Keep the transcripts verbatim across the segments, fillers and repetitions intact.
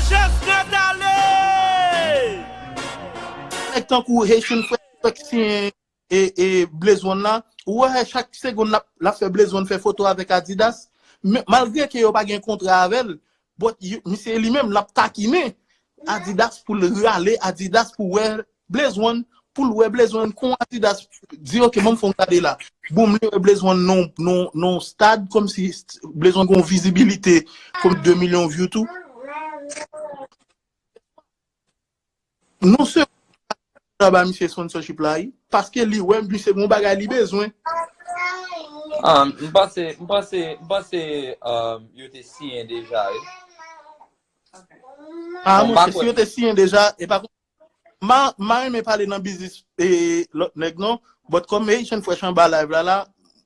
Chestnut ale! Nèg tankou Haitian Fresh k siyen e, e Blaze One la, ou wè chak segonn l ap, l ap fè Blaze One fè foto avèk Adidas. Men, malgre ke yo pa gen kontra avè l, but yo, misye li menm l ap takinen Adidas pou l rale Adidas pou wè Blaze One, pou l wè Blaze One kon Adidas di, "Ok, ban m fè yon gade la." Boum, li wè Blaze One non, non, non stad, kòmsi Blaze One gon vizibilite kòm de milyon view tou. Non sèlman ba misye sponsorship la, wi, paske li wè misye gon bagay li bezwen. Ah, m panse, m panse, m panse um, yo te siyen deja, wi. Ah, monchè, si yo te siyen deja, e pa m a renmen pale nan biznis e lòt nèg non, but kòm Haitian Fresh anba live la la,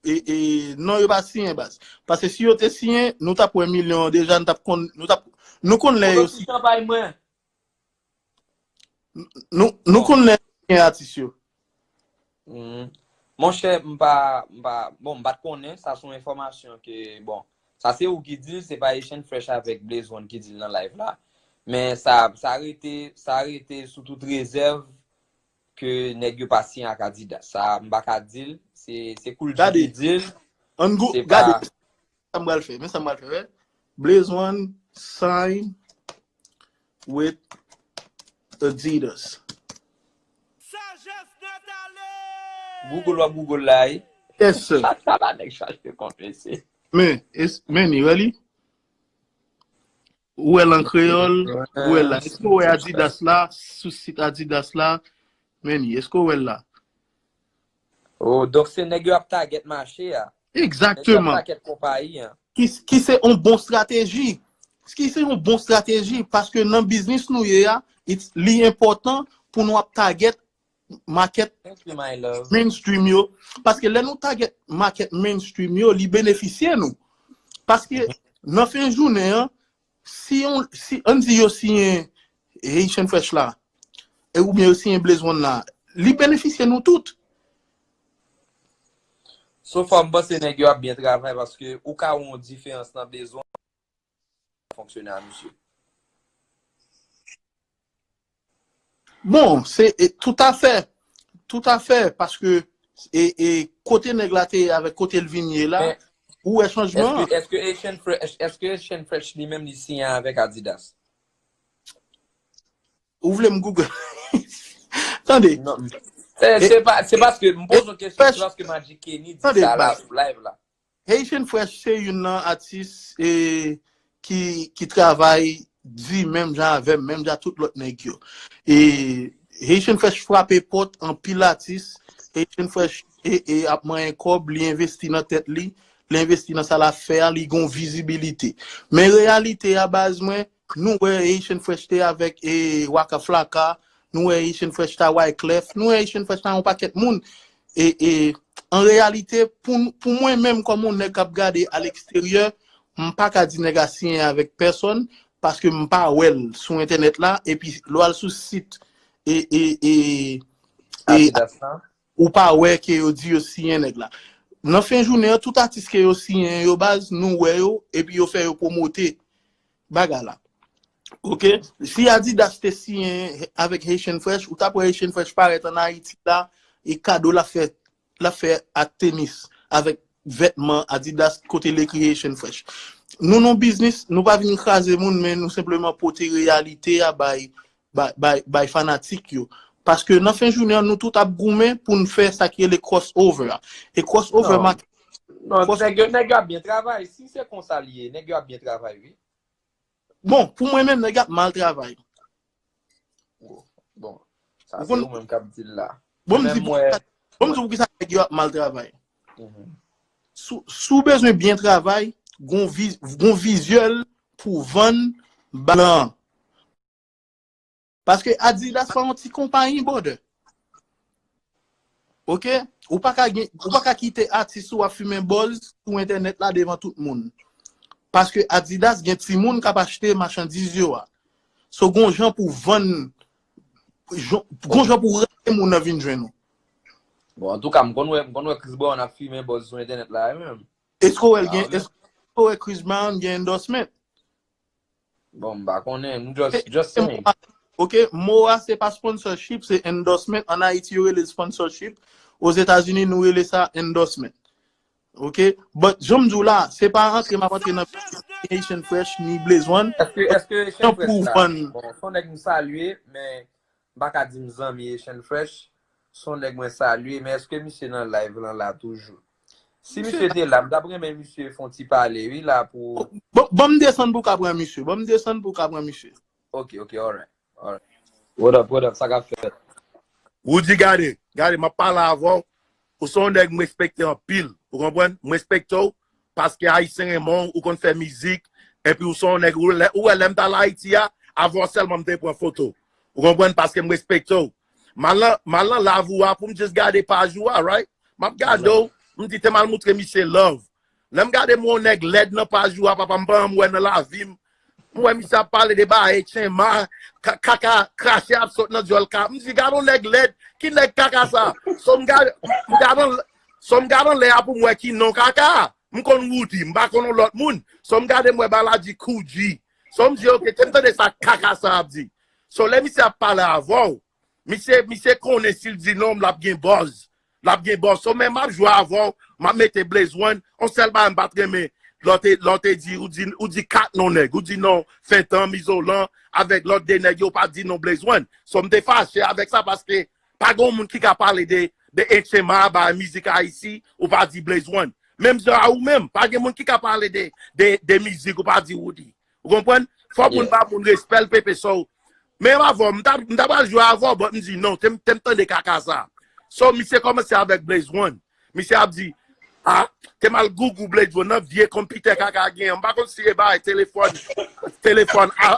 e, e non, yo pa siyen baz. Paske si yo te siyen, nou t ap wè milyon deja, nou t ap konn, nou t ap, nou konn lè yo siyen. Chanpay mwen. Nou, nou konn lè gen atis yo. Mm. Monchè, m pa, m pa, bon, m pa t konnen, sa se yon enfòmasyon ke, bon, sa se ou ki di l, se pa Haitian Fresh avèk Blaze One ki di l nan live la. Men sa, sa rete, sa rete sou tout rezèv ke nèg yo pa siyen ak Adidas. Sa, m pa ka di l, se, se Kool G ki di l. Ann gou, gade. Sa m pral fè, men sa m pral fè, wè. Blaze One sign with Adidas. Google w ap Google la, wi. Yes, sir. Sa la nèg chache konfese. Men, men ni wè li. Ou wè l an kreyòl, ou wè l la. Èske ou wè Adidas la, sou sit Adidas la? Men ni, èske ou wè l la? Oh, donk se nèg yo ap target mache a. Egzakteman. Nèg yo ap target konpayi an. Ki, ki se yon bon strateji. Ki se yon bon strateji, paske nan biznis nou ye a, li enpòtan pou nou ap target market mainstream yo. Paske lè nou target market mainstream yo, li benefisye nou. Paske nan fen jounen an, si yon, si, ann di yo siyen Haitian Fresh la, e oubyen yo siyen Blaze One la, li benefisye nou tout. So far, m panse nèg yo ap byen travay paske ou ka wè yon diferans nan Blaze One fonksyone a misye. Bon, se e, toutafè, toutafè, paske e, e, kote nèg la te ye avèk kote l vin ye la, ou wè chanjman an. Èske Haitian Fresh, èske Haitian Fresh li menm li siyen avèk Adidas? Ou vle m Google? Tande. Se pa, se paske m poze yon kesyon, se paske Magic Kenny di sa la sou live la. Haitian Fresh se youn nan atis e, ki, ki travay di menm jan avè m, menm jan tout lòt nèg yo. E Haitian Fresh frape pòt anpil atis. Haitian Fresh e, e ap manyen kòb, li envesti nan tèt li, li envesti nan sa l ap fè a, li gon vizibilite. Men reyalite a baz mwen, nou wè Haitian Fresh te avèk e Waka Flocka, nou wè Haitian Fresh ta Wyclef, nou wè Haitian Fresh ta yon pakèt moun. E, e an reyalite, pou, pou mwen menm kòm yon nèg k ap gade a leksteryè, m pa ka di nèg a siyen avèk pèsonn, paske m pa wè l sou entènèt la, epi lè w al sou sit e, e, e, e, ou pa wè ke yo di yo siyen nèg la. Nan fen jounen an, tout atis ke yo siyen yo baz, nou wè yo, epi yo fè yo pwomote bagay la. Oke? Si Adidas te siyen avèk Haitian Fresh, ou t ap wè Haitian Fresh parèt ann Ayiti la, e kado l ap fè, l ap fè ak tenis, avèk vètman Adidas kote l ekri Haitian Fresh. Nou nan biznis, nou pa vin kraze moun, men nou senpleman pote reyalite a bay, bay, bay, bay fanatik yo. Paske nan fen jounen an, nou tout ap goumen pou n fè sa ki rele crossover a. E crossover market. Non, nèg yo, nèg yo ap byen travay. Si se konsa l ye, nèg yo ap byen travay, wi. Bon, pou mwen menm, nèg yo ap mal travay. Bon, sa se ou menm k ap di l la. Bon, m di pou kisa nèg yo ap mal travay. Si w bezwen byen travay, gon vizyèl pou vann blan. Paske Adidas pa yon ti konpayi, brother. Oke? Ou pa ka gen, ou pa ka kite atis ou ap fimen bòz sou entènèt la devan tout moun. Paske Adidas gen timoun k ap achte machandiz yo a. So, gon jan pou vann, gon jan pou rale moun nan vin jwenn ou. Bon, antouka, m konn wè, m konn wè Chris Brown ap fimen bòz sou entènèt la, wi menm. Èske w wè l gen, èske w wè Chris Brown gen endorsement? Bon, m pa konnen, m just, just saying. Ok, mo a se pa sponsorship, se endorsement. An Ayiti, yo rele l sponsorship. Ozetazini, nou rele sa endorsement. Ok, but jan m di w la, se pa antre m ap antre nan Asian Fresh ni Blaze One. Èske, èske Asian Fresh la, bon, se yon nèg m salye, men m pa ka di m zanmi Asian Fresh. Se yon nèg mwen salye, men èske misye nan live lan la toujou? Si misye te la, m t ap renmen misye fè yon ti pale, wi, la pou. Bon, bon, m desann pou w ka pran misye. Bon, m desann pou w ka pran misye. Ok, ok, alright. Alright. What up, what up, sa k ap fèt? Woody, gade, gade, m ap pale avè w. Ou se yon nèg m respekte anpil. Ou konprann? M respekte w paske Ayisyen renmen w, ou konn fè mizik. Epi ou se yon nèg, ou wè, ou wè lè m t al Ayiti a, avè w sèlman m te pran foto. Ou konprann? Paske m respekte w. M al nan, m al nan live ou a pou m just gade paj ou a, right? M ap gade w, m di te m al moutre misye love. Lè m gade m wè yon nèg lèd nan paj ou a, papa, m pa janm wè nan lavi m. M wè misye ap pale de bagay, tchenma, ka- kaka, krache ap sot nan dyòl ka. M di, gade yon nèg lèd, ki nèg kaka sa? So m gade, m gade an- so m gade anlè a pou m wè ki non kaka a. M konn Woody, m pa konn yon lòt moun. So m gade m wè bagay la di Koudji. So m di, ok, te m tande sa kaka sa ap di. So lè misye ap pale avè w, misye, misye konnen si l di non, l ap gen buzz. L ap gen buzz. So, men m ap jwe avè w, m ap mete Blaze One. On sèl bagay m pa t renmen, lè w te, lè w te di, ou di, ou di kat non nèg, ou di non Fentan, Izolan, avèk lòt de nèg yo, ou pa di non Blaze One. So, m te fache avèk sa paske pa gen yon moun ki ka pale de, de H M A, ba mizik Ayiti, ou pa di Blaze One. Menm jan a ou menm, pa gen moun ki ka pale de, de, de mizik, ou pa di Woody. Ou konprann? Fò moun ba moun respè l, pepe. So, men avè w, m ta, m ta pral jwe avè w, but m di non, te m, te m tande kaka sa. So, misye kòmanse avèk Blaze One. Misye ap di, ah, te m al googou Blaze One nan vye konpitè kaka gen. M pa konn si e bay telefòn, telefòn a-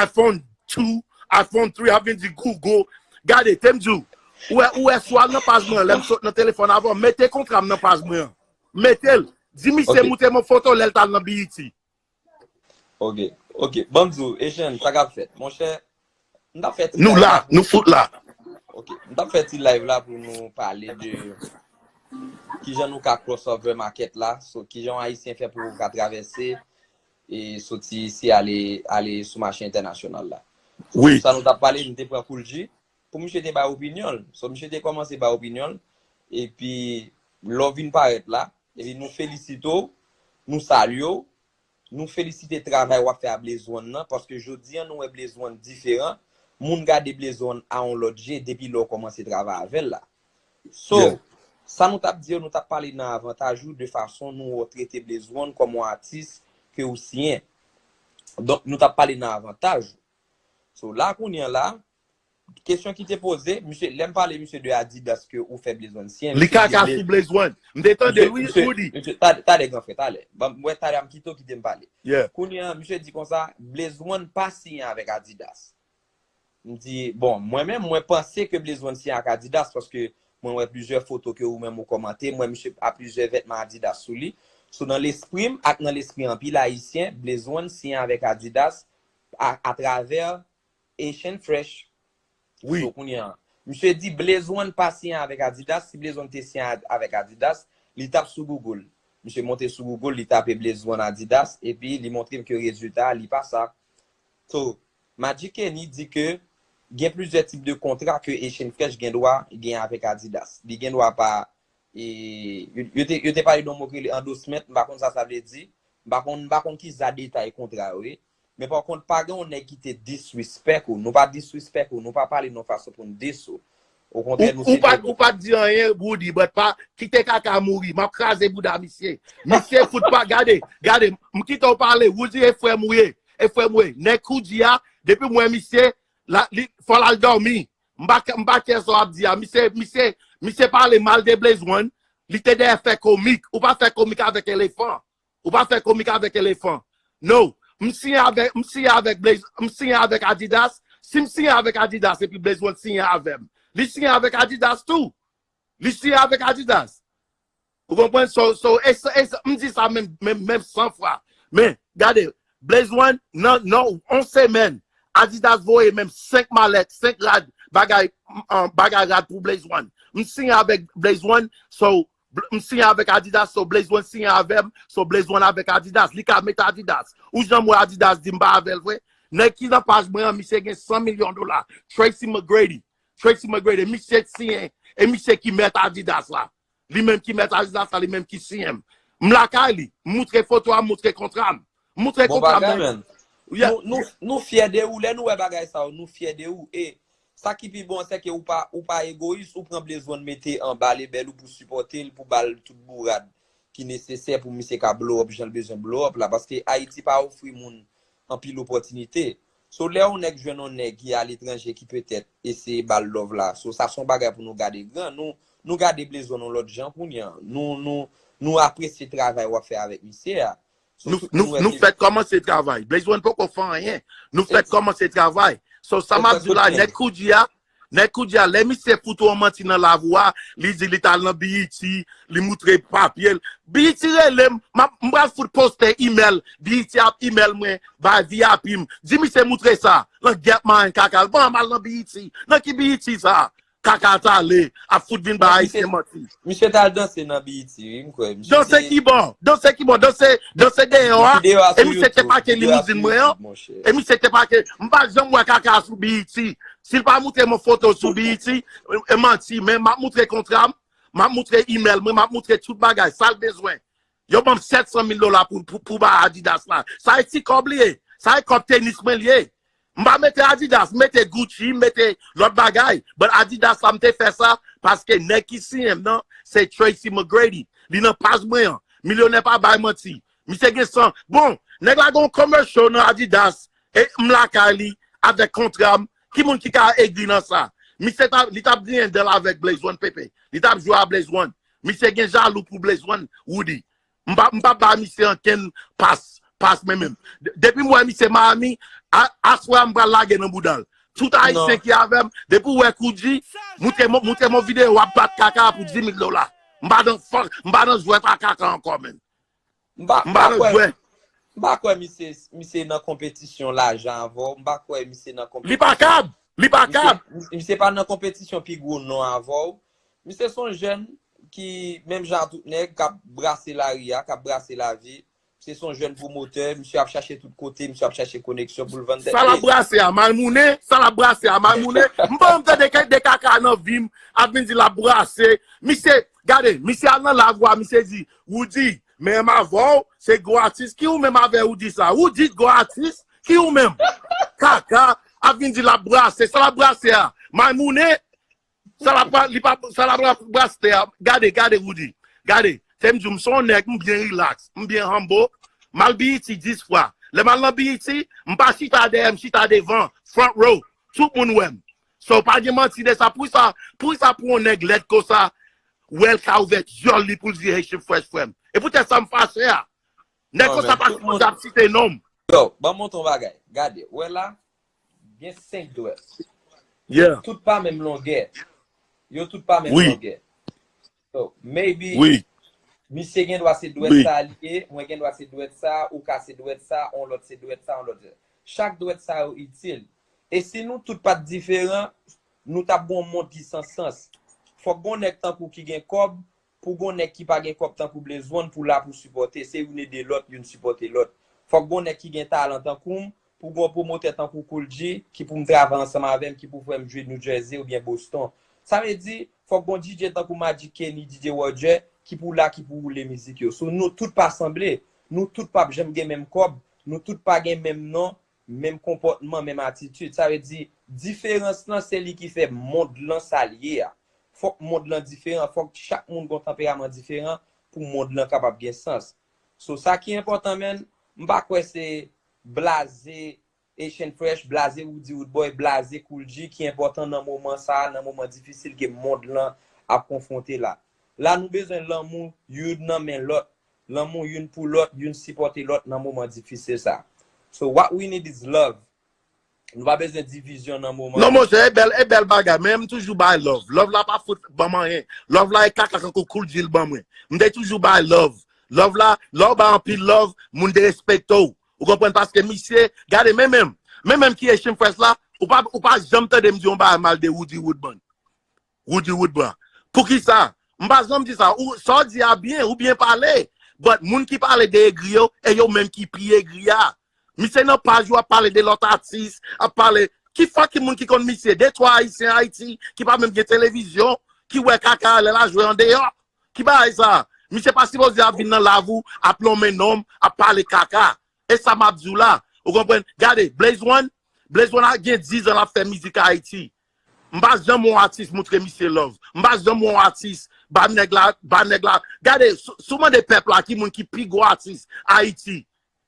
iPhone two, iPhone three, ap vin di Google. Gade, te m di w, ou wè, ou wè, sou al nan paj mwen, lè m sot nan telefòn avè w, mete kontra m nan paj mwen an. Mete l. Di misye moutre m yon foto lè l t al nan B E T. Ok, ok. Ban m di w, Echann, sa k ap fèt? Monchè, m t ap fè ti Nou la, nou fout la. Ok, m t ap fè ti live la pou nou pale de kijan nou ka cross over market la, so kijan yon Ayisyen fè pou ka travèse e soti isi ale, ale sou mache entènasyonal la. Wi. Sa nou t ap pale, nou te pran Koul G pou misye te bay opinyon l. So, misye te kòmanse bay opinyon l, epi lè w vin parèt la, epi nou felisite w, nou salye w, nou felisite travay w ap fè a Blaze One nan, paske jodi a nou wè Blaze One diferan, moun gade Blaze One a yon lòt je depi lè w kòmanse travay avè l la. So, sa nou t ap di yo, nou t ap pale nan avantaj ou, de fason nou wè w trete Blaze One kòm yon atis ke ou siyen. Donk, nou t ap pale nan avantaj ou. So, la kounye a la, kesyon ki te poze, misye, lè m pale misye de Adidas ke ou fè Blaze One siyen, Li misye di kaka Blaze sou Blaze One. M te tande l, wi, misye, Woody. Misye, talè, talè, gran frè, talè. Ban m wè, talè a m kite w kite m pale. Yeah. Kounye a, misye di konsa, Blaze One pa siyen avèk Adidas. M di, bon, mwen menm, mwen panse ke Blaze One siyen ak Adidas, paske mwen wè plizyè foto ke ou menm ou kòmante, m wè misye a plizyè vètman Adidas sou li. So, nan lespri m ak nan lespri anpil Ayisyen, Blaze One siyen avèk Adidas a, atravè Asian Fresh. Wi. So, kounye a, misye di Blaze One pa siyen avèk Adidas. Si Blaze One te siyen a- avèk Adidas, li t ap sou Google. Misye monte sou Google, li tape Blaze One Adidas, epi li montre m ke rezilta a, li pa sa. So, Magic Kenny di ke gen plizyè tip de kontra ke Asian Fresh gen dwa gen avèk Adidas. Li gen dwa pa e, yo, yo te, yo te pale de yon mo ki rele endorsement, m pa konn sa sa vle di. M pa konn, m pa konn ki za detay kontra yo ye. Men pa kont, pa gen yon nèg ki te disrespect ou. Nou pa disrespect ou, nou pa pale nan yon fason pou n diss ou. Okontrè, nou se. Ou pa, ou pa di anyen, Woody, but pa, kite kaka mouri. M ap kraze bouda misye. Misye fout pa, gade, gade, m kite w pale, Woody e frè m ou ye. E frè m ou ye. Nèg Koudji a, depi m wè misye, la, li, fò l al dòmi. M pa, m pa kè sa w ap di a. Misye, misye, misye pale mal de Blaze One. Li te dèyè fè komik. Ou pa fè komik avèk elefan. Ou pa fè komik avèk elefan. No. M siyen avèk, m siyen avèk Blaze, m siyen avèk Adidas. Si m siyen avèk Adidas epi Blaze One siyen avè m, li siyen avèk Adidas tou. Li siyen avèk Adidas. Ou konprann? So, so, e, sa- e, sa- m di sa menm, menm, menm san fwa. Men, gade, Blaze One, nan, nan, on semèn, Adidas voye menm senk malèt, senk rad, bagay, m, an, bagay rad pou Blaze One. M siyen avèk Blaze One, so, bl- m siyen avèk Adidas, so Blaze One siyen avè m, so Blaze One avèk Adidas. Li ka met Adidas. Ou janm wè Adidas di m pa avè l vre? Nèg ki nan paj mwen an, misye gen san milyon dola. Tracy McGrady. Tracy McGrady, misye siyen, e misye ki mèt Adidas la. Li menm ki mèt Adidas la, li menm ki siyen m. M lakay li, m moutre foto a, m moutre kontra m. M moutre Bon kontra m bagay, nan man. Yeah. Nou, nou, nou fyè de ou, lè nou wè bagay sa yo, nou fyè de ou. E sa ki pi bon, se ke ou pa, ou pa egoyis, ou pran Blaze One mete anba lebèl ou pou sipòte l, pou ba l tout bourad ki nesesè pou misye ka blow up jan l bezwen blow up la. Paske Ayiti pa ofri moun anpil opòtinite. So, lè yon nèg jwenn yon nèg ki aletranje ki petèt eseye ba l love la, so, sa se yon bagay pou nou gade gran. Nou, nou gade Blaze One yon lòt jan kounye a. Nou, nou, nou apresye travay w ap fè avèk misye a. So, Nou, tout moun nou, wè nou se fèk kòmanse travay. Blaze One poko fè anyen. Nou fèk Ex- kòmanse travay. So, sa m ap di w la, Exactly. nèg Koudji a, nèg Koudji a, lè misye fout ou yon manti nan lavi w a, li di li t al nan B E T, li moutre papye l. B E T rele m, m ap, m pral fout poste email, B E T ap email mwen, bay V I P m. Di misye moutre sa, langyèt marenn kaka l. Bon, m al nan B E T. Nan ki B E T sa? Kaka t ale, ap fout vin bay Misye, ayisyen manti. misye t al danse nan B E T, wi, m kwè. Misye Danse te ki bò? Danse ki bò? Danse, danse deyò a. Videyo a E sou misye te YouTube. pake Videyo a limizin sou mwen an. YouTube, monchè. E misye te pake. M pa janm wè kaka sou B E T. Si l pa moutre mwen foto sou B E T, e manti, men m ap moutre kontra m, m ap moutre email mwen, m ap moutre tout bagay, sa l bezwen. Yo ban m sèt san mil dola pou, pou, pou bay Adidas la. Sa e ti kòb li ye. Sa e kòb tenis mwen li ye. M pa mete Adidas, m mete Gucci, m mete lòt bagay. But Adidas la, m te fè sa paske nèg ki siyen m nan, se Tracy McGrady. Li nan paj mwen an. Milyonè pa bay manti. Misye gen san. Bon, nèg la gen yon commercial nan Adidas. E m lakay li, avèk kontra m. Ki moun ki ka egri nan sa? Misye t ap, li t ap griyen dèl avèk Blaze One Pepe. Li t ap jwe a Blaze One. Misye gen jalou pou Blaze One, Woody. M pa, m pa ba misye ankenn pas, pas menm menm. De- Depi m wè misye Miami, a- aswè a m pral lage nan bouda l. Tout Ayisyen Non. ki avè m, depi w wè Koudji, moutre m, moutre m yon videyo, w ap bat kaka pou di mil dola. M pa nan fòk, m pa nan jwèt a kaka ankò, menn. M pa, M m pa pa nan kwè, jwèt. m pa kwè misye, misye nan konpetisyon lajan avè w. M pa kwè misye nan Li pa konpetisyon. kab! Li pa Misye, kab! misye pa nan konpetisyon pi gwo non avè w. Misye se yon jèn ki, menm jan ak tout nèg, k ap brase lari a, k ap brase lavi. Misye se yon jèn pwomotè, misye ap chache tout kote, misye ap chache koneksyon pou l vann tèt Sa l ap li. brase a, Malmounen, sa l ap brase a, Malmounen. M pa janm tande ke de kaka nan vi m, ap vin di l ap brase. Misye, gade, misye al nan lavi a, misye di, Woody, menm avè w, se gwo atis. Ki ou menm avè Woody sa? Woody gwo atis? Ki ou menm? Kaka, ap vin di l ap brase, sa l ap brase a? Malmounen, Sa l ap, li pa, sa l ap, l ap brase a. Gade, gade, Woody. Gade, se m di w, m se yon nèg, m byen relax, m byen humble. M al B E T dis fwa. Lè m al nan B E T, m pa chita dèyè, m chita devan, front row. Tout moun wè m. So, pa gen manti de sa. Pou sa, pou sa, pou yon nèg lèd konsa, wè l ka ouvè dyòl li pou l di Haitian Fresh, frè m. E poutèt sa m fache a. Nèg Non, konsa men pa tout sipoze moun ap site non m. Yo, ban m montre yon bagay. Gade, wè la, gen senk dwèt. Yo Yeah. tout pa menm longè. Yo tout pa menm Wi. longè. So, maybe, Wi. misye gen dwa se dwèt Wi. sa li ye, mwen gen dwa se dwèt sa, ou ka se dwèt sa, on lòt se dwèt sa, on lòt se. Chak dwèt sa yo itil. E si nou tout pa t diferan, nou t ap gon mond ki san sans. Fòk gon nèg tankou ki gen kòb, pou gon nèg ki pa gen kòb tankou Blaze One pou la pou sipòte, se youn ede lòt, youn sipòte lòt. Fòk gon nèg ki gen talan tankou m, pou gon pwomotè tankou Kool G, ki pou m travay ansanm avè m, ki pou fè m jwe New Jersey oubyen Boston. Sa vle di, fòk gon D J tankou Magic Kenny, D J Roger, ki pou la, ki pou woule mizik yo. So, nou tout pa sanble, nou tout p ap janm gen menm kòb, nou tout pa gen menm non, menm konpòtman, menm atitid. Sa vle di, diferans lan, se li ki fè mond lan sa l ye a. Fòk mond lan diferan, fòk chak moun gon tanperaman diferan pou mond lan kapab gen sans. So, sa ki enpòtan, menn, m pa kwè se blaze Haitian Fresh, blaze Woody Woodboy, blaze Kool G ki enpòtan nan moman sa a, nan moman difisil ke mond lan ap konfwonte la. La, nou bezwen lanmou youn nan men lòt, lanmou youn pou lòt, youn sipòte lòt nan moman difisil sa. So, what we need is love. Nou pa bezwen divizyon nan moman Non, monchè, e bèl, e bèl bagay, men m toujou bay love. Love la pa fout ban m anyen. Love la e kaka kankou Kool G l ban mwen. M te toujou bay love. Love la, lè w bay anpil love, moun derespekte w. Ou konprann? Paske misye, gade, men menm, men menm ki Haitian Fresh la, ou pa, ou pa janm tande m di yon bagay mal de Woody Woodman. Woody Woodman. Poukisa? M pa janm di sa. Ou, sa w di a byen, ou byen pale. But moun ki pale de egri yo, e yo menm ki pi egri a. Misye nan paj ou ap pale de lòt atis, ap pale. Ki fucking moun ki konn misye? De twa Ayisyen Ayiti ki pa menm gen televizyon, ki wè kaka lè l a jwe andeyò. Ki bagay sa? Misye pa sipoze ap vin nan live ou, ap lonmen non m, ap pale kaka. E sa m ap di w la. Ou konprann? Gade, Blaze One, Blaze One a gen diz an l ap fè mizik Ayiti. M pa janm wè yon atis moutre misye love. M pa janm wè yon atis ba nèg la, ba nèg la. Gade, si, si w mande pèp la ki moun ki pi gwo atis Ayiti,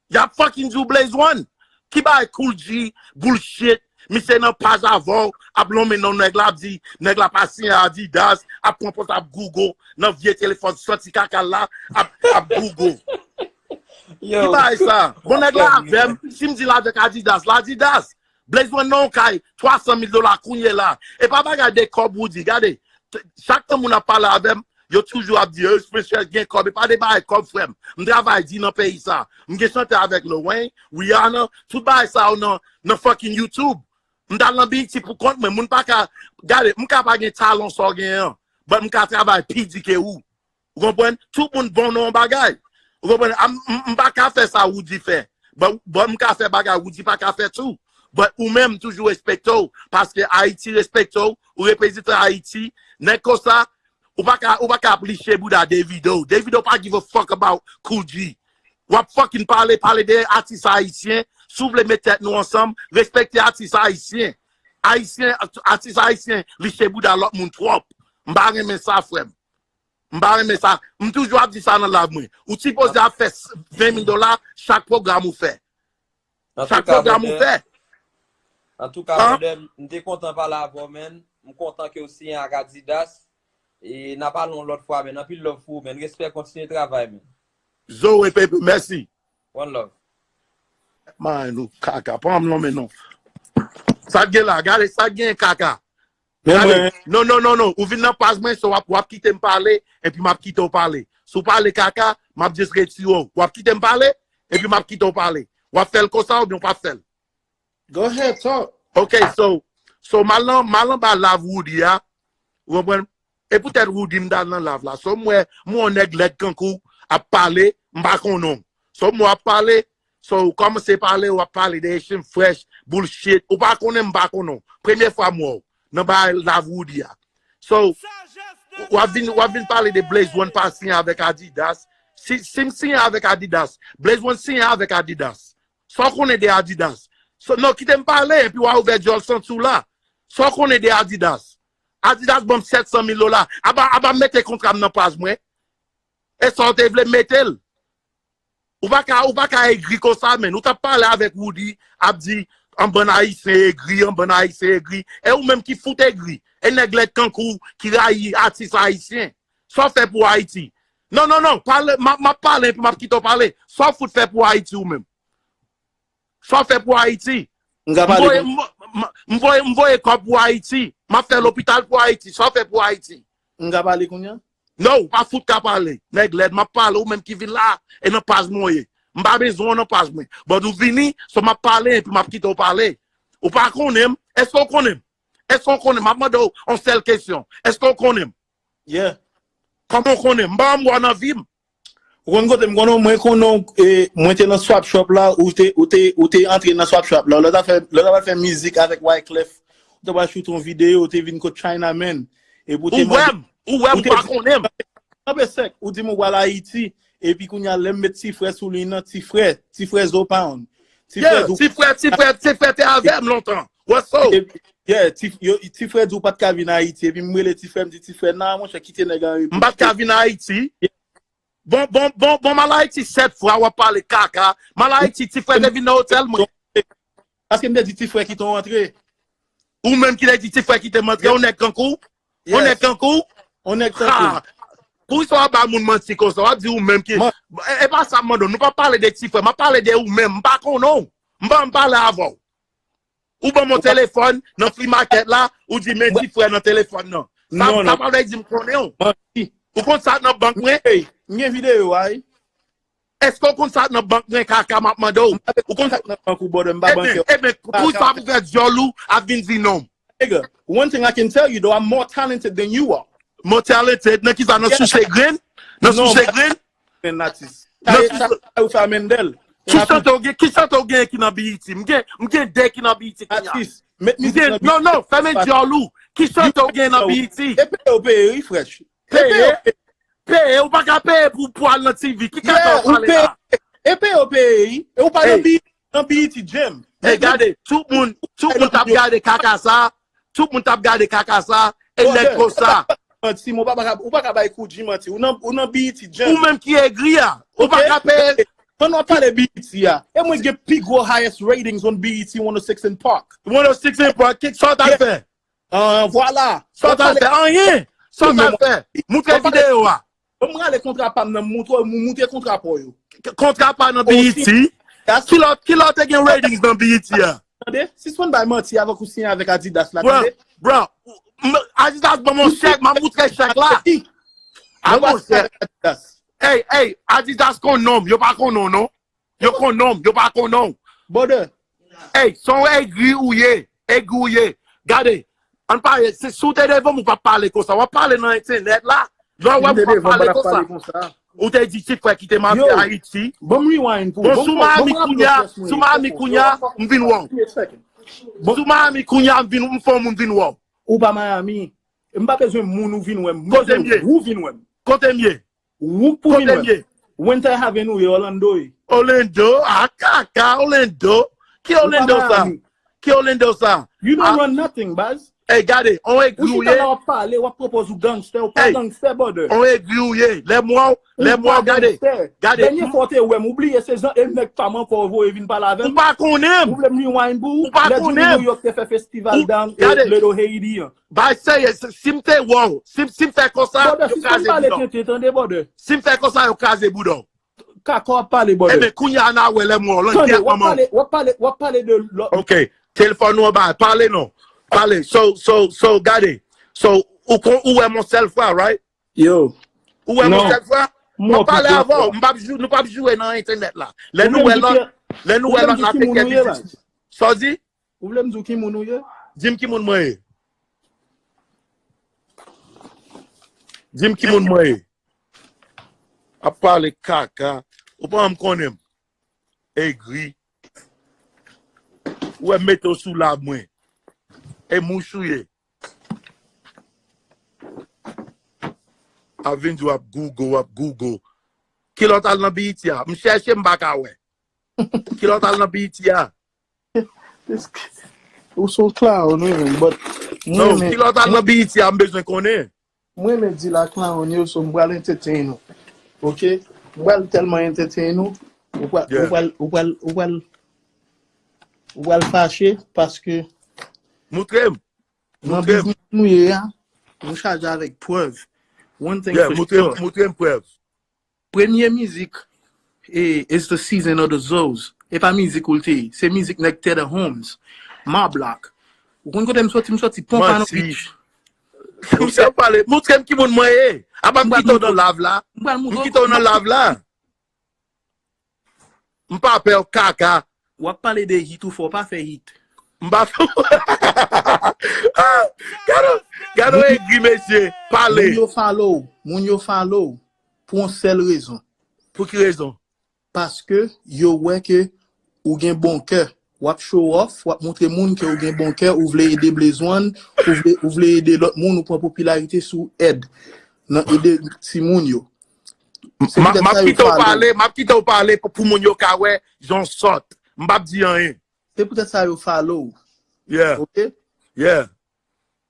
y ap fucking di w Blaze One. Ki bagay Kool G, bullshit, misye nan paj avè w, ap lonmen non nèg la, ap di, nèg la pa siyen Adidas, ap pran pòz ap Google, nan vye telefòn, santi kaka l la, ap, ap Google. Ki bagay sa? Bon, nèg la avè m, si m di l avèk Adidas, l Adidas. Blaze One nan yon kay, twa san mil dola kounye la. E pa bagay de kòb Roody, gade. T- Chak tan moun ap pale avè m, yo toujou ap di, "Eh, Spencer gen kòb." E pa de bagay kòb, frè m. M travay di nan peyi sa. M gen chante avèk Lil Wayne, Rihanna, tout bagay sa yo nan, nan fucking YouTube. M t al nan B E T pou kont mwen. Moun pa ka, gade, m ka pa gen talan sa w genyen an, but m ka travay pi di ke ou. Ou konprann? Tout moun bon nan yon bagay. Ou konprann? A, m, m, m pa ka fè sa Roody fè. But, but m ka fè bagay Roody pa ka fè tou. But ou menm, m toujou respekte w. Paske Ayiti respekte w. Ou reprezante Ayiti. Nèg konsa, ou pa ka, ou pa ka ap liche bouda Davido. Davido pa give a fuck about Kool G. W ap fucking pale, pale de atis ayisyen. Si w vle met tèt nou ansanm, respekte atis ayisyen. Ayisyen, atis ayisyen, liche bouda lòt moun twòp. M pa renmen sa, frè m. M pa renmen sa. M toujou ap di sa nan live mwen. Ou sipoze ap fè ven mil dola chak pwogram ou fè. Chak pwogram ou fè. Antouka, brother, m te kontan pale avè w, man. M kontan ke w siyen ak Adidas. E n a pale yon lòt fwa, man. Anpil love pou ou, man. Respè, kontinye travay, man. Zoe, baby, mèsi. One love. Man, nou kaka. Pran m lonmen non. Sa k gen la, gade, sa k gen kaka. Gade, non, non, non, non. Ou vin nan paj mwen, so w ap, w ap kite m pale, epi m ap kite w pale. Si w pale kaka, m ap just retire w. W ap kite m pale, epi m ap kite w pale. W ap fè l konsa oubyen w p ap fè l? Go ahead, talk. Ok, so, so m al nan, m al anba live Roody a, ou konprann? E poutèt Roody m t al nan live la. So m wè, m wè yon nèg lèd kankou ap pale, m pa konnen w. So m wè w ap pale, so ou kòmanse pale, w ap pale de Haitian Fresh, bullshit. Ou pa konnen m, m pa konnen w. Premye fwa m wè w nan bay live Roody a. So, w ap vin, w ap vin pale de Blaze One pa siyen avèk Adidas. Si, si m siyen avèk Adidas, Blaze One siyen avèk Adidas. Sa w konnen de Adidas? So, non, kite m pale, epi w a ouvè djòl santi w la. Sa w konnen de Adidas? Adidas ban m sèt san mil dola. Aba, aba mete kontra m nan paj mwen. E sa w te vle mete l? Ou pa ka, ou pa ka egri konsa, menn. Ou t ap pale avèk Roody, ap di, an bann Ayisyen egri, an bann Ayisyen egri. E ou menm ki fout egri. E nèg lèd kankou w ki rayi atis ayisyen. Sa w fè pou Ayiti? Non, non, non. Pale, m ap, m ap pale, epi m ap kite w pale. Sa w fout fè pou Ayiti ou menm? Sa w fè pou Ayiti? M ka pale pou. M voye, m voye kòb pou Ayiti. M ap fè lopital pou Ayiti. Sa w fè pou Ayiti? M ka pale kounye a? Non, ou pa fout ka pale. Nèg lèd, m ap pale, ou menm ki vin la, e nan paj mwen w ye. M pa bezwen w nan paj mwen. But ou vini, so m ap pale, epi m ap kite w pale. Ou pa konnen m? Èske w konnen m? Èske w konnen m? M ap mande w yon sèl kesyon. Èske w konnen m? Yeah. Kòman w konnen m? M pa janm wè w nan vi m. Ou konn kote m konnen w, mwen konnen w, e, mwen te nan Swap Shop la, ou te, ou te, ou te antre nan Swap Shop la. Lè w t ap fè, lè w t ap fè mizik avèk Wyclef, ou te pral choute yon videyo, ou te vin kot China Man. Epi ou te mande. Ou wè m, ou wè m, ou pa konnen m. Kanpe sèk, ou di m ou pral Ayiti, epi kounye a lè m met ti frè sou liy nan, ti frè, ti frè Zo Pound. Ti frè Zo. Ti frè, ti frè, ti frè te avè m lontan. What's up? Yeah, ti, yo, ti frè di w pa t ka vin Ayiti. Epi m rele ti frè, m di ti frè, nan, monchè, kite nèg an repo. M pa t ka vin Ayiti. Bon, bon, bon, bon, m al Ayiti sèt fwa, w ap pale kaka. M al Ayiti, ti frè te vin nan otèl mwen. Paske m te di ti frè kite w antre. Ou menm ki te di ti frè kite m antre, yon nèg kankou w? Yon nèg kankou w? Yon nèg kankou m. Poukisa w ap ba moun manti konsa? W ap di ou menm ki. E, e pa sa m mande w. Nou pa pale de ti frè. M ap pale de ou menm. M pa konnen w. M pa, m pale avè w. Ou ban m yon telefòn nan flea market la, ou di men ti frè nan telefòn nan. Sa, sa pa vle di m konnen w. Ou konn sa k nan bank mwen? M gen videyo a wi. Èske w konn sa k nan bank mwen, kaka, m ap mande w? Ou konn sa k nan bank ou, brother, m pa bankè. Ebyen, ebyen, poukisa pou fè djòl ou ap vin di non m? Nigga, one thing I can tell you though, I'm more talented than you are. More talented? Nan kisa? Nan souse grenn? Nan souse grenn? Grenn atis. Nan souse. Ou fè a Mendel. Ki chante w gen, ki chante w gen ki nan B E T? M gen, m gen de ki nan B E T kounye a. Atis, met mizik nan B E T. Non, non, fèmen djòl ou. Ki chante w gen nan B E T? E peye w peye, wi, frèch. Peye, peye, ou pa ka peye pou, pou al nan T V. Ki kaka w pale la? E peye w peye, wi. E ou pa nan B E T, nan B E T, Jem. Ey, gade, tout moun, tout moun t ap gade kaka sa, tout moun t ap gade kaka sa, e nèg konsa. Manti, ou pa ka bay Koudji manti. Ou nan, ou nan B E T, Jem. Ou menm ki egri a, ou pa ka peye. Pandan w ap pale B E T a, e mwen ki gen pi gwo highest ratings on B E T one oh six and Park. One oh six and Park, ki sa w t al fè? An, vwala. Sa w t al fè? Anyen. Sa w t al fè? Moutre videyo a. Ban m rale kontra pa m nan, m moutre w, m moutre kontra pa w yo. Kontra pa nan B E T? Kilè w te gen ratings nan B E T a? Tande, sispann bay manti avèk ou siyen avèk Adidas la, tande. Bro, Adidas ban m yon chèk, m ap moutre chèk la. A monchè. Ey, ey, Adidas konn non m, yo pa konn non, non. Yo konn non m, yo pa konn non. Brother. Ey, se yon egri ou ye, egri ou ye. Gade, ann pale, si w te devan m, ou p ap pale konsa. W ap pale nan entènèt la. Lè w wè m, ou p ap pale konsa. Ou te di ti frè kite m antre Ayiti. Bon, sou Miami kounya, sou Miami kounya, m vin wè w. Sou Miami kounya, m vin, m fè yon moun vin wè w. Ou pa Miami. M pa bezwen moun ou vin wè m. M bezwen ou vin wè m. Kote m ye? Ou pou vin wè m. Winter Haven ou ye, Orlando ye. Orlando? A kaka, Orlando. Ki Orlando sa? Ki Orlando sa? You don't run nothing, baz. Ey, gade, on egri ou ye. Ou chita la w ap pale, w ap pwopoz ou gangstè, ou pa gangstè, brother. On egri ou ye. Lè m wè w, lè m wè w, gade. Gade. Dènye fwa w te wè m, ou bliye se jan e nèg pa m ankò ou voye vin pale avè m. Ou pa konnen m. Ou vle m rewind pou ou? Ou pa konnen m. Lè Jimmy New York te fè festival down e Little Haiti an. Bay serye, si m te wè w, si m, si m fè konsa, yo kraze bouda w. Brother, sispann pale tenten, tande, brother. Si m fè konsa, yo kraze bouda w. Kaka w ap pale, brother. Ebyen, kounye a n a wè lè m wè w. Tande, w ap pale, w ap pale, w ap pale de lòt. Ok, telefòn ou anba, pale non. Pale. So, so, so, gade. So, ou kon, ou wè m yon sèl fwa, right? Yo. Ou wè m yon sèl fwa? M ap pale avè w. M p ap jou-, nou p ap joure nan entènèt la. Lè nou wè lòt, lè nou wè lòt la te kè biznis. Sa w di? Ou vle m di w ki moun ou ye? Di m ki moun mwen ye. Di m ki moun mwen ye. Ap pale kaka. Ou pa janm konnen m. Egri. Ou wè m mete w sou lab mwen. E mouch ou ye. Ap vin di w ap Google, w ap Google. Kilè w t al nan B E T a? M chèche, m pa ka wè. Kilè w t al nan B E T a? Ou se yon clown, wi, men, but mwen renmen. Non, kilè w t al nan B E T a, m bezwen konnen. Mwen renmen di la clown yo, so m pral entertain ou. Ok? M pral tèlman entertain ou, ou pral, ou pral, ou pral, ou pral, ou pral fache, paske. Moutre m. Nan biznis nou ye a, nou chaje avèk prèv. One thing for sure. Moutre m prèv. Premye mizik e It's the Season of the Zoes. E pa mizik ou l te ye. Se mizik nèg Tedder Holmes, Ma Block. Ou konn kote m soti? M soti Pompano Beach. Ou se pale, moutre m ki moun mwen ye. Apa m kite w nan lav la? M kite w nan lav la. M pa pè w kaka. W ap pale de hit ou fè, w pa fè hit. M pa fè. Gade, gade egri mesye, pale. Moun yo follow, moun yo follow pou yon sèl rezon. Pou ki rezon? Paske yo wè ke ou gen bon kè. W ap show off, w ap montre moun ke ou gen bon kè, ou vle ede Blaze One, ou vle, ou vle ede lòt moun, ou pran popilarite sou èd, nan ede timoun yo. M ap kite w pale, m ap kite w pale pou, pou moun yo ka wè jan w sòt. M p ap di anyen. Se poutèt sa yo follow w. Yeah. Ok? Yeah.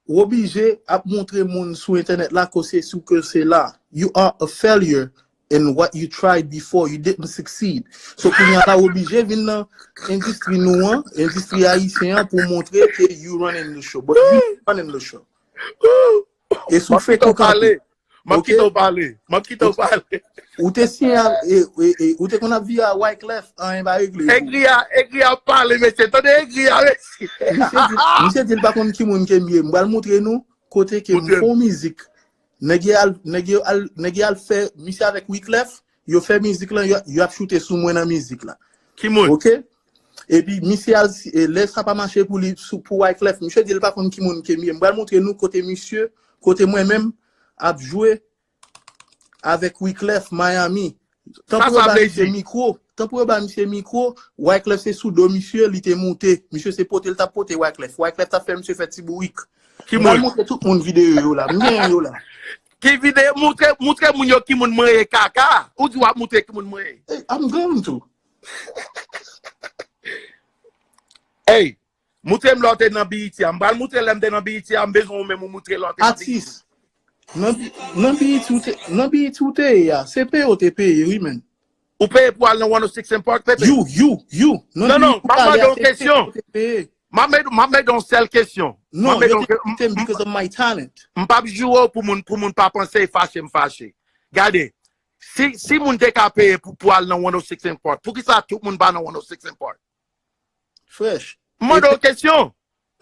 Ou oblije ap montre moun sou entènèt la ke se sou ke se la. You are a failure in what you tried before. You didn't succeed. So kounye a la ou oblije vin nan endistri nou an, endistri ayisyen an pou montre ke you running the show. But you running the show. E si w fake ou kanpe. M ap kite w pale. M ap kite w pale. Ou te siyen a, e, e, e, ou te konn ap viv a Wyclef, anyen pa regle pou ou. Egri a, egri a pale, mesye. Tande egri a, mesye. Misye di, misye di l pa konn ki moun ke m ye. M pral montre nou kote ke m fè yon mizik. Nèg yo al, nèg yo al, nèg yo al fè, misye avèk Wyclef, yo fè mizik lan, yo, yo ap choute sou mwen nan mizik la. Ki moun? Ok? Epi misye al, e, lè sa pa mache pou li, sou, pou Wyclef, misye di l pa konn ki moun ke m ye. M pral montre nou kote misye, kote mwen menm, ap jwe avèk Wyclef Miami. Tankou yo ba misye mikwo. Tan pou yo ba misye mikwo, Wyclef se sou do misye, li te moute. Misye se pote l t ap pote Wyclef. Wyclef t ap fè misye fè ti bourik. Ki moun? M pral montre tout moun videyo yo la. M genyen yo la. Ki videyo? Moutre, moutre moun yo ki moun mwen ye, kaka. Ou di w ap moutre ki moun mwen ye. Hey, I'm going to. Hey, moutre m lè w te nan B E T a. M pral moutre lè m te nan B E T a. M bezwen ou menm ou moutre lè w te nan B E T. Atis. Nan, nan B E T ou te, nan B E T ou te ye a. Se peye w te peye, wi, men. Ou peye pou al nan one oh six and Park, Pepe? You, you, you. Non, non, m ap mande yon kesyon. M ap mande, m ap mande yon sèl kesyon. Non, yo te invite m because of my talent. M p ap joure w pou moun, pou moun pa panse e fache m fache. Gade, si, si moun te ka peye pou, pou al nan one oh six and Park, poukisa tout moun pa nan one oh six and Park? Fresh. M mande w kesyon.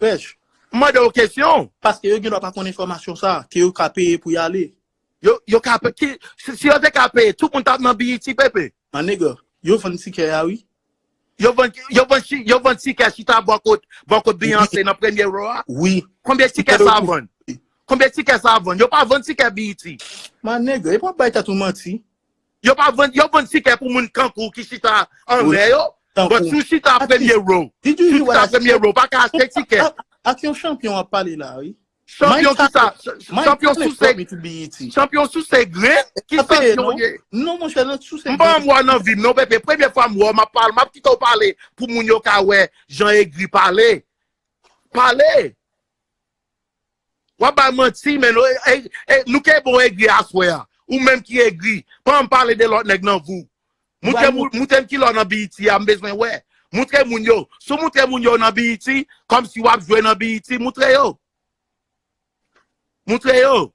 Fresh. M mande w kesyon. Paske yo gen dwa pa konn enfòmasyon sa, ke yo ka peye pou y ale. Yo, yo ka pe-, ki, si, si yo te ka peye, tout moun t ap nan B E T, Pepe. My nigga, yo vann tikè a, wi. Yo vann, yo vann, chi- yo vann tikè chita bò kot, bò kot Beyoncé nan premye row a. Wi. Konbyen tikè sa vann? Konbyen tikè sa vann? Yo pa vann tikè B E T. My nigga, e pa bay tèt ou manti. Yo pa vann, yo vann tikè pou moun kankou ki chita anlè yo. But si w chita premye row, si w chita premye row, pa ka achte tikè. Ak yon chanpyon w ap pale la, wi. Chanpyon ki sa? Chanpyon souse, chanpyon souse grenn? Ki chanpyon w ye? Non, monchè, nan souse grenn. M pa anmwa nan vi m, non, Pepe. Premye fwa m wè w, m ap pale, m ap kite w pale pou moun yo ka wè jan egri pale. Pale! W ap bay manti, men nou, e, e, e, nou ke bon egri aswè a. Ou menm ki egri. Pa ann pale de lòt nèg nan vi w. Moutre moun, moutre m kilè w nan B E T a, m bezwen wè. Moutre moun yo. Si w moutre moun yo nan B E T, kòmsi w ap jwe nan B E T, moutre yo. Moutre yo.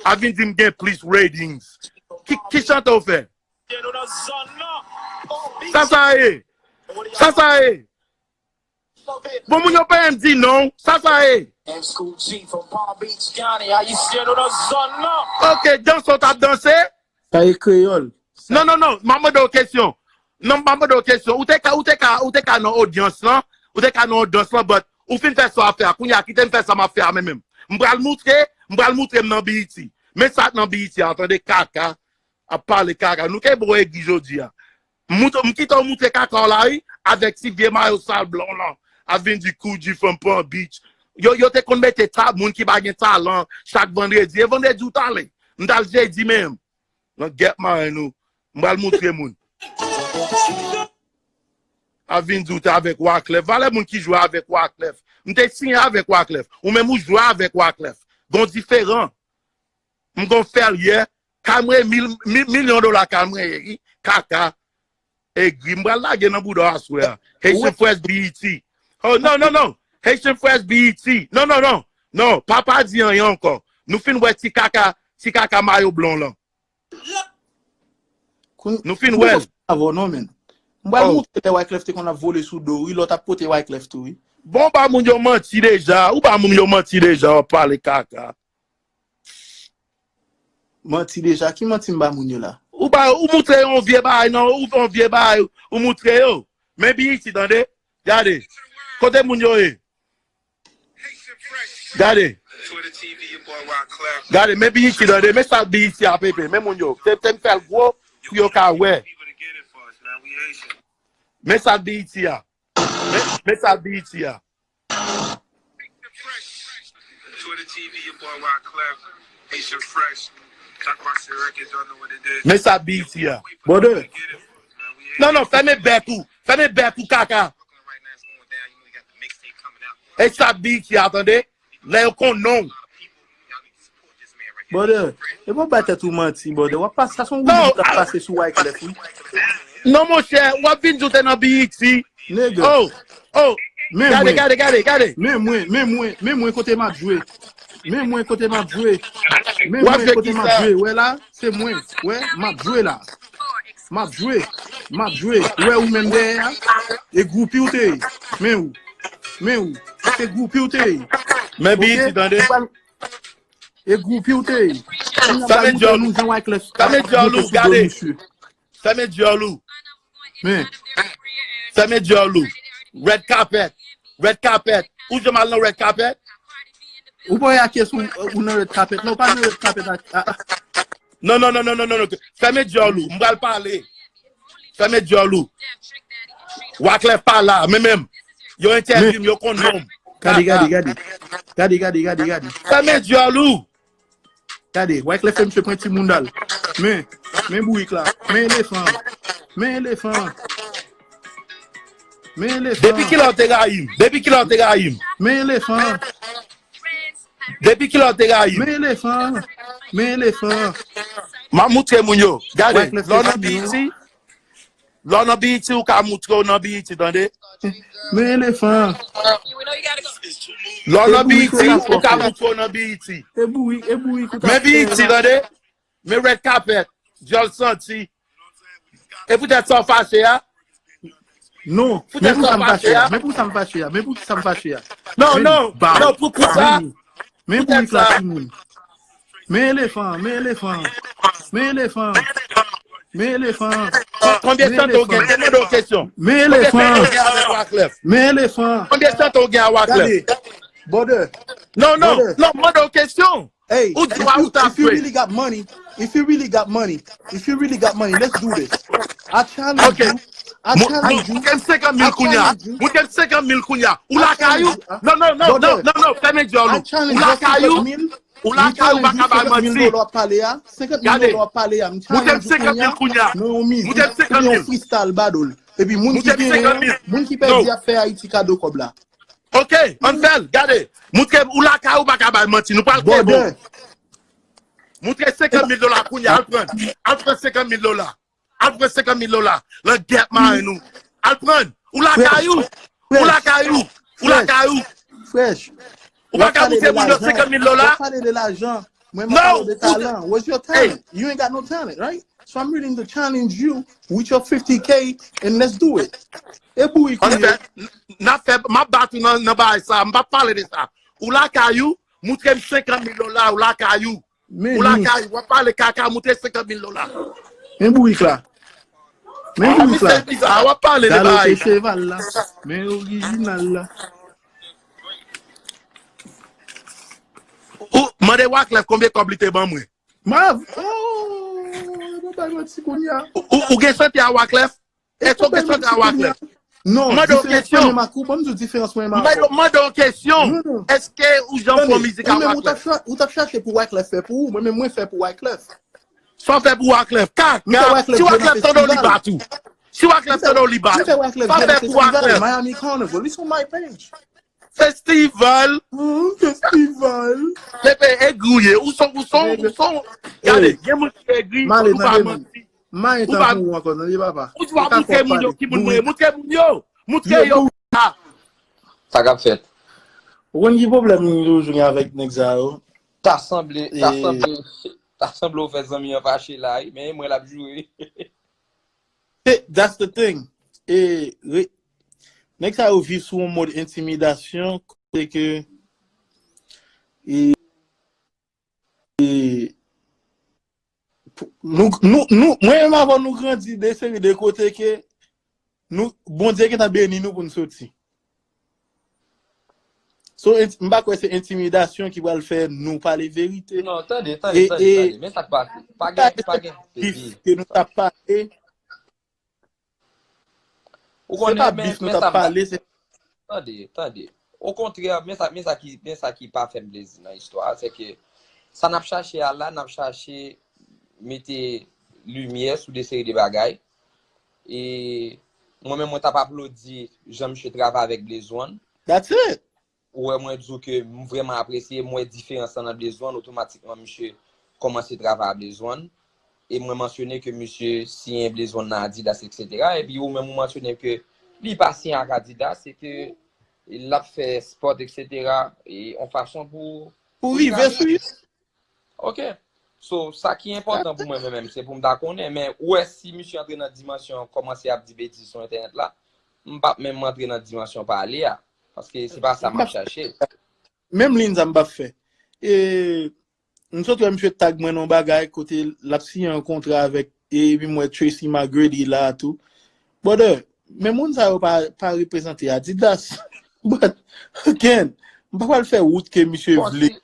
A vin di m gen plis ratings. Ki, ki chante w fè? Sa sa ye? Sa sa ye? Bon, moun yo pa janm di non. Sa sa ye? Ok, danse w t ap danse? Sa e kreyòl. Non, non, non, m ap mande w kesyon. Non, m ap mande w kesyon. Ou te ka, ou te ka, ou te ka nan odyans lan, ou te ka nan odyans lan, but ou fin fè sa w ap fè a. Kounye a, kite m fè sa m ap fè a, men menm. M pral moutre, m pral moutre m nan B E T. Men sa k nan B E T a, tande kaka. Ap pale kaka. Nou ke bon egri jodi a. M mout-, m kite w moutre kaka w la, wi, avèk ti vye mayo sal blan w lan. Ap vin di Koudji fanm pran bitch. Yo, yo te konn mete ta-, moun ki pa gen talan chak vandredi. E vandredi w t ale. M t al jedi menm. Nan gèp maren nou. M pral moutre moun. Ap vin di w te avèk Wyclef. Valè moun ki jwe avèk Wyclef. M te siyen avèk Wyclef. Ou menm ou jwe avèk Wyclef. Gon diferan. M gon fè l yè. Kay mwen ye mil, mil, milyon dola kay mwen ye, wi. Kaka. Egri. M pral lage nan bouda w aswè a. Haitian Fresh B E T. Oh, non, non, non. Haitian Fresh B E T. Non, non, non. Non, pa, pa di anyen ankò. Nou fin wè ti kaka, ti kaka mayo blan w lan. Nou fin wè l. Avè w non, men. M pral moutre lè Wyclef te konn ap vole sou do, wi, lè w t ap pote Wyclef tou, wi. Bon, ba moun yo manti deja. Ou ba moun yo manti deja, w ap pale kaka. Manti deja. Ki manti m ba moun yo la? Ou ba, ou moutre yon vye bagay, non, ou fè yon vye bagay, ou moutre yo. Men B E T, tande. Gade. Kote moun yo ye? Gade. Gade, men B E T, tande. Men sa B E T a, Pepe. Men moun yo. Te, te m fè l gwo pou yo ka wè. Men sa B E T a. Men, men sa B E T a. Men sa B E T a. Brother. Non, non, fèmen bèk ou. Fèmen bèk ou, kaka. E sa B E T a, tande. Lè yo konn non w. Brother, e pa bay tèt ou manti, brother. W ap pase, sa se yon woulib k ap pase sou Wyclef, wi. Non, monchè, w ap vin di w te nan B E T. Nèg. Oh, oh. Gade, gade, gade, gade. Men mwen, men mwen, men mwen kote m ap jwe. Men mwen kote m ap jwe. Men mwen kote m ap jwe. Wè la, se mwen. Wè, m ap jwe la. M ap jwe. M ap jwe. Ou wè ou menm dèyè a? E gwoupi w te ye. Men ou. Men ou. Se gwoupi w te ye. Men B E T, tande. E gwoupi w te ye. Fèmen djòl ou. Fèmen djòl ou, gade. Fèmen djòl ou. Men. Fèmen djòl ou. Red carpet. Red carpet. Ou janm al nan red carpet? Ou pa wè a kiyès ou, ou nan red carpet. Non, ou pa nan red carpet a, a, a. Non, non, non. Fèmen djòl ou. M pral pale. Fèmen dyòl ou. Waklèf pa la, men menm. Yo entèvyou m, yo konn non m. Gade, gade, gade. Gade, gade, gade, gade. Fèmen dyòl ou. Gade, Wyclef fè misye pran timoun dal. Men, men bourik la. Men elefan. Men elefan. Men elefan. Depi kilè w te rayi m? Depi kilè w te rayi m? Men elefan. Depi kilè w te rayi m? Men elefan. Men elefan. M ap moutre moun yo. Gade, lè w nan B E T, lè w nan B E T, ou ka moutre w nan B E T, tande? Men elefan. Lè w nan B E T, ou ka moutre w nan B E T. E bourik, e bourik ou ta fè la. Men B E T, tande? Men red carpet, dyòl santi. E poutèt sa w fache a? Non, men pou sa m fache a, men pou sa m fache a, men pou sa m fache a. Non, non, non, pou, pou sa. Men bourik la timoun. Men elefan, men elefan. Men elefan. Men elefan. Konbyen chante w gen? Mande w kesyon. Men elefan. Men elefan. Konbyen chante w gen a Wyclef? Gade. Brother. Non, non, non, mande w kesyon. Hey, ou di wa ou ta fwe. If you really got money, if you really got money, if you really got money, let's do this. I challenge you. I challenge you. Moutre m senkant mil kounya. Moutre m senkant mil kounya. Ou lakay ou? Non, non, non, non, non, non, fèmen dyòl ou. Ou lakay ou? Ou lakay ou, pa ka bay manti. Gade. Moutre m senkant mil kounya. Moutre m senkant mil. Epi moun ki genyen, moun ki pèdi ap fè Ayiti kado kòb la. Ok, ann fè l, gade. Moutre ou lakay ou pa ka bay manti, nou pral kenbe w. Moutre senkant mil dola kounye a, al pran. Al pran senkant mil dola. Al pran senkant mil dola. Langèt mari nou. Al pran. Ou lakay ou. Ou lakay ou. Ou lakay ou. Fresh. Ou pa ka moutre moun yo senkant mil dola. W ap pale de lajan. Mwen, m ap pale de talan. Where's your talent? You ain't got no talent, right? So I'm willing to challenge you with your fifty K and let's do it. E bourik ou ye. N ap fè, m ap bat ou nan, nan bagay sa, m p ap pale de sa. Ou lakay ou, moutre m senkant mil dola, ou lakay ou. Ou lakay ou, w ap pale kaka, moutre senkant mil dola. Men bourik la. Men bourik la. W ap pale de bagay. Galope cheval la. Men orijinal la. Ou mande Wyclef konbyen kòb li te ban mwen. Mav, oh, mwen bay manti kounye a. Ou, ou gen chante a Wyclef? Èske ou gen chante a Wyclef? Non, mande w kesyon. Mwen menm ak ou, ban m di w diferans mwen menm ak ou. Mande w kesyon. Èske ou janm fè mizik a Wyclef? Ou t ap chache pou Wyclef fè pou ou, mwen menm mwen fè pou Wyclef. Sa w fè pou Wyclef? Kaka. Si Wyclef tande w li bat ou. Si Wyclef tande w li bat ou. Sa w fè pou Wyclef? Miami Carnival, it's on my page. Festival. Festival. Pepe egri ou ye. Ou son, ou son, ou son. Gade, gen moun ki egri, ou pa manti. Ou pa, ou pa moutre moun yo ki moun mwen ye. Moutre moun yo. Moutre yo. Sa k ap fèt? Ou konn ki pwoblèm nou toujou gen avèk nèg sa yo? Ta sanble, ta sanble, ta sanble ou fè zanmi an fache la, wi, men mwen l ap joure. That's the thing. E, re, nèg sa yo viv sou yon mòd entimidasyon, kote ke, e, e, pou, nou, nou, nou, mwen menm avè w, nou grandi de seri de kote ke nou, Bondye gentan beni nou pou n soti. So, enti-, m pa kwè se entimidasyon ki pral fè nou pale verite. Non, tande, tande, tande, tande. Men sa k pase. Pa gen, pa gen. Ke nou t ap pale. Ou konnen, men, men sa m pa, tande, tande. Okontrè, men sa, men sa ki, men sa ki pa fè m plezi nan istwa a, se ke sa n ap chache a la, n ap chache mete limyè sou de seri de bagay. E mwen menm, mwen t ap aplodi jan misye travay avèk Blaze One. That's it. Ou wè, mwen di w ke m vrèman apresye, m wè diferans lan nan Blaze One, otomatikman misye kòmanse travay a Blaze One. E mwen mansyone ke misye siyen Blaze One nan Adidas, etsetera. Epi ou menm ou mansyone ke li pa siyen ak Adidas, se ke l ap fè sport, etsetera, e yon fason pou, pou rive sou yo. Ok. So, sa ki enpòtan pou mwen, mwen menm, se pou m ta konnen. Men, ou wè, si misye antre nan dimansyon kòmanse ap di betiz sou entènèt la, m p ap menm antre nan dimansyon pale a. Paske se pa sa m ap chache. Menm liy sa m p ap fè. E, m sot wè misye tag mwen nan yon bagay kote l ap siyen yon kontra avèk, e, epi m wè Tracy McGrady la tou. Brother, men moun sa yo pa, pa reprezante Adidas. But, again, m pa pral fè wout ke misye vle.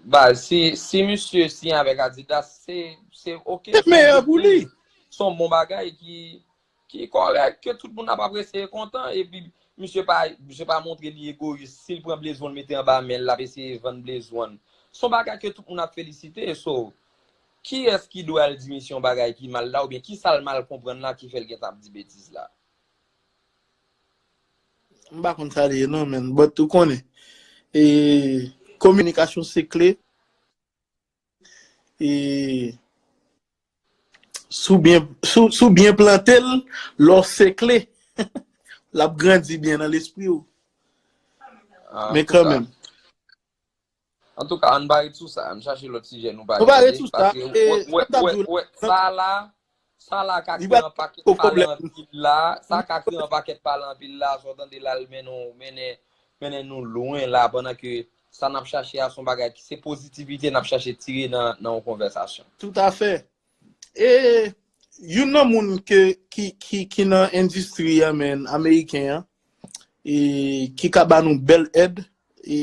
Baz, si, si misye siyen avèk Adidas, se, se ok. Se meyè pou li. Se yon bon bagay ki, ki kòrèk, ke tout moun ap apresye e kontan, epi misye pa, misye pa montre li egoyis. Si l pran blezwen l mete anba men l, l ap eseye vann blezwen l. Se yon bagay ke tout moun ap felisite. So, kiyès ki dwe al di misye yon bagay ki mal la, oubyen ki sa l mal konprann la ki fè l gentan ap di betiz la? M pa konn sa li ye non, men. But ou konnen. E, kominikasyon se kle. E, si w byen, si w, si w byen plante l, lè w sekle, l ap grandi byen nan lespri w. Men kanmenm. Antouka, ann pa ret sou sa. Ann chache lòt sijè nou pale. Nou pa ret sou sa. Paske, e, wè, wè, wè, sa la, sa la ka kreye yon pakèt pale anpil la. Sa ka kreye yon pakèt pale anpil la. Sa w tande la, l mennen, mennen, mennen nou lwen la, pandan ke sa n ap chache a, se yon bagay ki se pozitivite n ap chache tire nan, nan yon konvèsasyon. Toutafè. E youn nan moun ke, ki, ki, ki nan endistri a, men, ameriken an, e ki ka ba nou bèl èd, e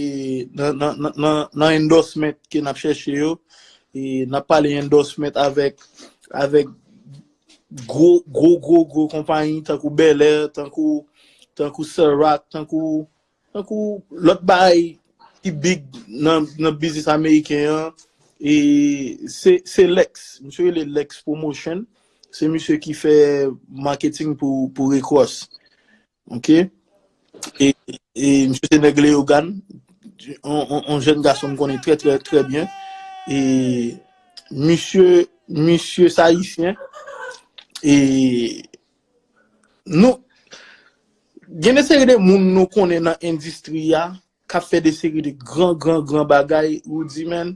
nan, nan, nan, nan, nan endorsement ke n ap chèche yo, e n ap pale endorsement avèk, avèk gwo, gwo, gwo, gwo konpayi, tankou Bel Air, tankou, tankou Ciroc, tankou Tankou lòt bagay ki big nan, nan biznis ameriken an, e se, se Lex. Misye rele Lex Promotion. Se misye ki fè marketing pou, pou Recross. Ok? E, e misye se nèg Leyogàn. On, on, on jèn gason m konnen trè, trè, trè byen. E misye, misye se ayisyen. E nou, gen de seri de moun nou konnen nan endistri a k ap fè de seri de gran, gran, gran bagay, ou di, men,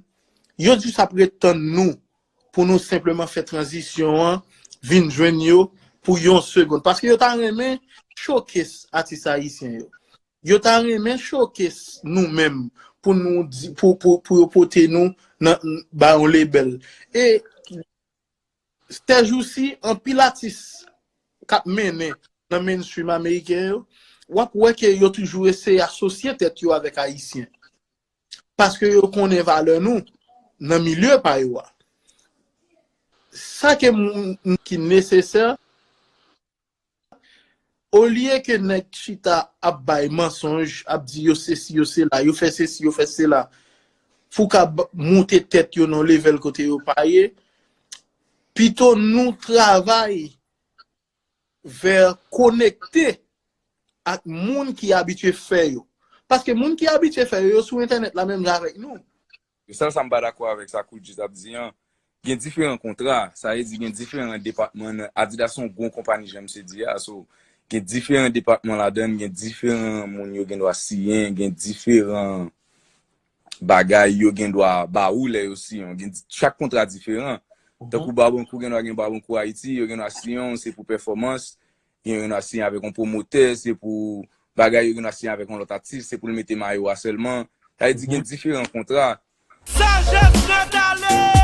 yo jis ap ret tann nou pou nou senpleman fè tranzisyon an, vin jwenn yo pou yon segonn. Paske yo ta renmen showcase atis ayisyen yo. Yo ta renmen showcase nou menm pou nou di, pou, pou, pou yo pote nou nan, ba yon label. E sèjousi, anpil atis k ap mennen nan mainstream ameriken yo, w ap wè ke yo toujou eseye asosye tèt yo avèk ayisyen. Paske yo konnen valè nou nan milye pa yo a. Sa ke moun ki nesesè, olye ke nèg chita ap bay mansonj, ap di yo sesi, yo sela, yo fè sesi, yo fè sela, pou ka moute tèt yo nan level kote yo pa ye, pito nou travay vè konekte ak moun ki abitye fè yo. Paske moun ki abitye fè yo, yo sou entènèt la menm jan avèk nou. Sèl sa m pa dakò avèk sa Cool G's ap di an, gen diferan kontra, sa vle di gen diferan depatman nan, Adidas se yon gwo konpayi jan misye di a, so gen diferan depatman ladan l, gen diferan moun yo gen dwa siyen, gen diferan bagay yo gen dwa ba ou lè yo siyen w. Gen, chak kontra diferan. Tankou Barbancourt gen dwa gen Barbancourt Haiti, yo gen dwa siyen w, se pou pèfòmans, gen dwa siyen avèk yon pwomotè, se pou bagay, yo gen dwa siyen avèk yon lòt atis, se pou l mete mayo a sèlman. Sa vle di gen diferan kontra. Sajès Nèt Ale!